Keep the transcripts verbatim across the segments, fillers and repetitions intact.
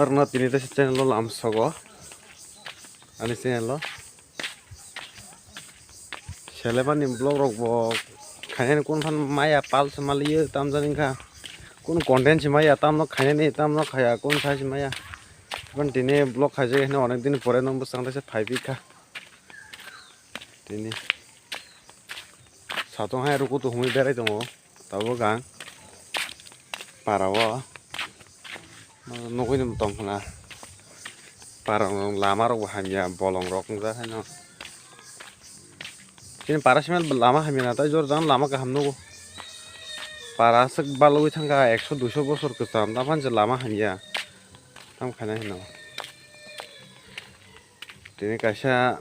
Arno tini tei channel o lam sogo. Ani channel o. Selebani vlog rok bo khainani kun phan maya pal se maliyo tamjani kha. Kun content se maya tamno khainani tamno khaya kun sai se maya. Ban tini vlog khaijak hino onek din pore nang bwsang tei se phai bikha. Tini. Satong hai ruku tu humui berai tongo. Tabuk ang para o nugui tong khna. Para rok lama rok bo hamya bolong rok wngjak haino. Chini para sima lama hamya na tai jor jang lama kaham nugo. Para aswk balugui thangkha ekso duiso bosor kwcham tamo je lama hamya. Tamo khaina hino. Tini kaisa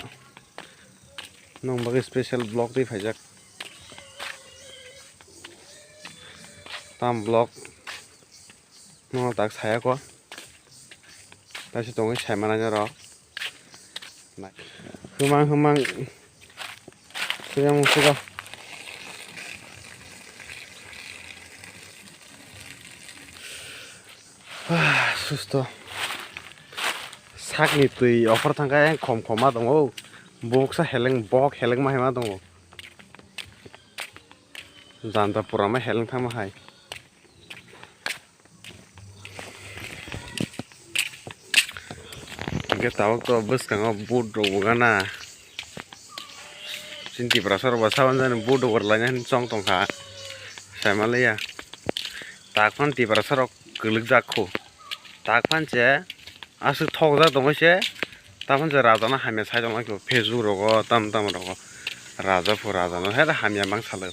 nwng bagwi special vlog twi phaijak. Tam vlog no tak saya ko. Taisa tongwi sai manai norok. Hwmang hwmang. Suya mung suga. Susto. Sakni twi offer thangkha khom khom ma tongo. Boksa heleng bok heleng ma hai ma tongo. Janta pura ma heleng thangma hai. Hingke tabuk to bwskango boat rok bo gana. Chini Tiprasa rok bo saban jani boat rok laina hinwi chong tongkha. Saimaliya. Tak phan Tiprasa rok kwlwk jak kho. Tak phan che aswk thok jak tongwi se. Tamo je raja no hamya sai tongma khe Facebook rogo tam tam rogo raja pho raja no he hamya mang salo.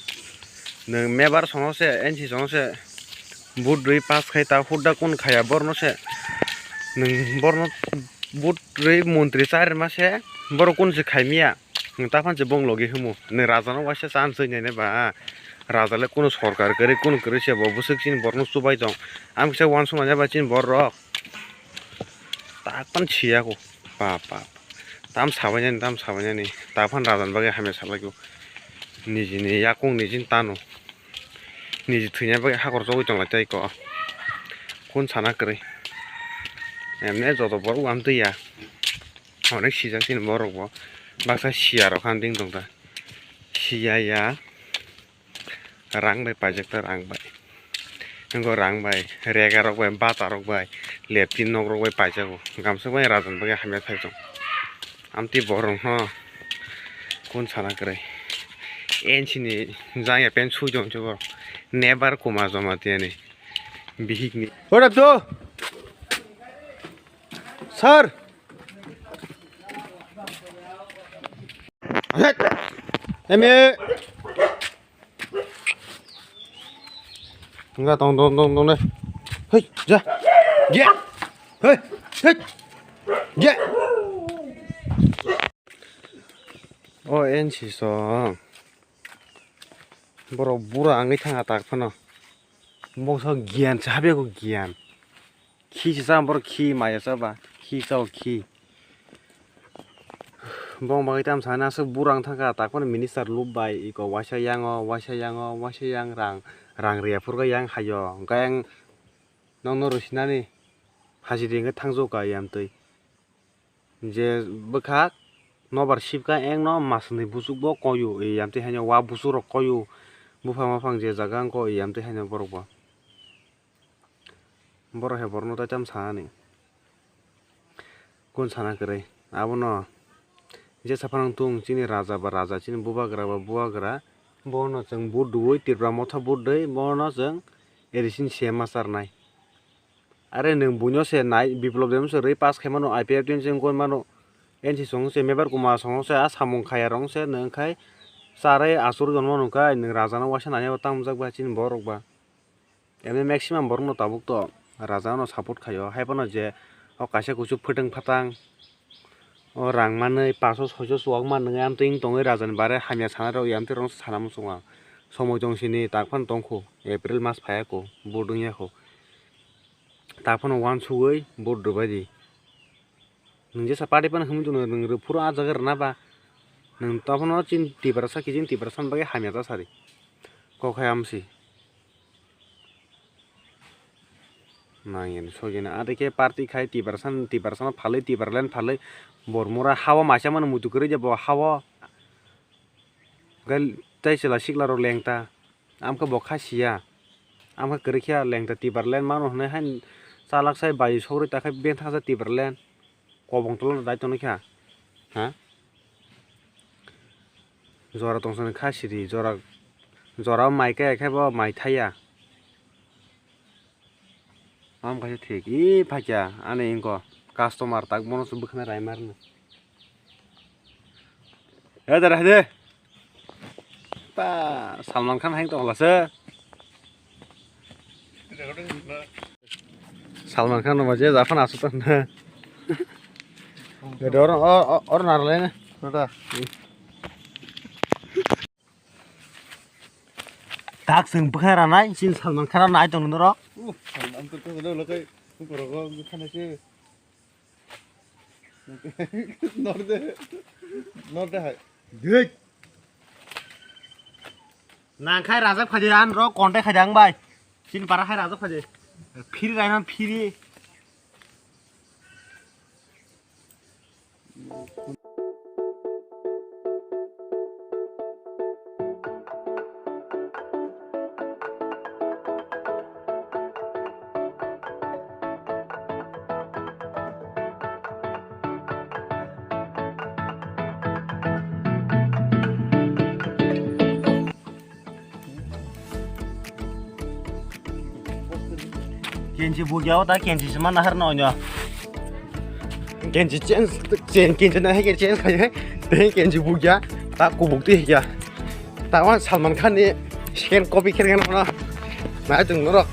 Nwng mebar songno se N C songno se vote rwi pass khai ta hudda kun khaya borno se nwng borno vote rwi montri chari ma se borok kun se khai miya nwng ta phan se bong logi humu nwng raja no waisa chance nai nai ba raja le kunu sorkar kwrwi kunu kwrwi se bo bwswk chini borno chubai tong ang kisa uansuk nai ba chini borok. Tak pan siya ko. Pa, pa. Tam sabainani, tam sabainani. Tak pan rajan bagwi hamya salai ko. Nijini yakung nijin tano. Niji thwina bagwi hakor chogwi tonglai tai ko. Kun sana kwrwi. Emne joto borok wam twi ya. Onek sijak chini borok bo. Baksa siya rok han ding tong ta. Siya ya. Rang bai paijak ta rang bai. Nokgo rang bai, rega rok bai, bata rok bai, leptin nok rok bai paijago. Gamsok bai rajan bagwi hamya thai tong. Amtwi borok no kun sana kwrwi. N C ni jang ya pen sui tong borok. Nebar kuma joma tiyani. Bihik ni. What up to? Sir. Eme. Enggak tong tong tong tong deh. Hei, ja. Ya. Hei, hei. Ya. O N C song. Borok bura angwi thang atak phano. Bongso giyan se habya ko giyan. Khi se chama borok khi maya chaba khi chao khi. Bong bagwi tamo sana aswk burang thangkha takmani minister loop bai iko waisa yango waisa yango waisa yang rang rang riya phurkha yang hayo hwnkhe ang nokno rwsinani hajiri hwnkhe thangjakha yang twi. Je bwkhak nobar sibkha engno maswnwi buchukbo koyu, e, yamtwi haino wa buchukrok koyu, buphang maphang je jaga wngkha, e, yamtwi haino borokbo. Borok hai borokno tei tamo sanani. Kun sana kwrwi. Abono jesa phano wngthung chini raja ba raja, chini bubagra ba bubagra, bono chwng vote rwui, Tipra Motha vote rwui, bono chwng A D C ni C M ma charnai. Are nwng buino se nai, Biplop Debno se rwi pass khai mano, I P F T ni se wngwi mano, N C song se Mebar Kuma song se a samung khaya rong se nwng khai charwi achuk jonmo nung khai nwng raja no waisa nani bo tamo jak ba chini borok ba. Ene maximum borok no tabuk to raja no support khaio, hai phano je o kaisa kuchuk phutung phatang. O rang manwi paso soiso chuwak man nwngi amtwi wng tongwi rajani bare hamya sanai rok ya amtwi rok sana muchungo ang. Somoi tong sini tak phano tongkho, April mas phaiya kho, vote wngya kho. Tak phano uansugwi vote rwbai di. Nwng jesa party phano hwnwi tongno nwng rw phuru ah jaga rwna ba. Nwng tak phano chini Tiprasa kiching Tiprasa bagwi hamya ta sari. Kok hai amsi. Nangya ni sogwi no. Ate khe party khai Tiprasa, Tiprasa no phalwi, Tipraland phalwi. Bormura hao maisa mano muitu kwrwi je bo hao. Gal tai chwla sikla rok lengta. Amkhe bo kha siya. Amkhe kwrwi khe lengta Tipraland mano hwnwi hain chalak sai bai sogwi ta khe beng thangsa Tipraland. Kobong tolo dai tongwi kha. Ha? Jora tongsa ni kha siri, jora, jora o mai kaya khe bo mai thaya. Am kaisa thik, ee, phaikya, ani wngkha customer tak bono se bwkhwnai raimar no. He dara, he de. Pa, Salman Khan hai tong lase. Salman Khan no je japan asuk tong na. He de, or, or, or, or narwlai na. Nada. Tak seng bwkha ranai, sin Salman Khan nai tong norok. Uh, Salman Khan ko lo kai, ko ko ko khana se. Norde, norde hai. Dek. Nang khai rajak phadi an ro konte khai dang bai. Sin para khai rajak phadi. Phiri rai nan phiri. Kenchi bugya o ta kenchi sima nahar no nyo. Kenchi change, chen-, kenchi na hai kenchi change khai hai. Te kenchi bugya ta kubuk ti ya. Ta wan Salman Khan ni second copy kher khen no. Nai tung norok.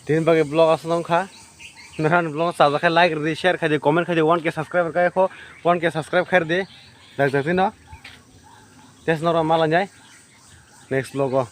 Tini bagwi vlog aswk wngkha. Nokha ni vlog chajak khe like rwdi, share khaidi, comment khaidi, one K subscriber kaya kho, one K subscribe khairwdi. Dakjakti no. Test norok malainai next vlog o.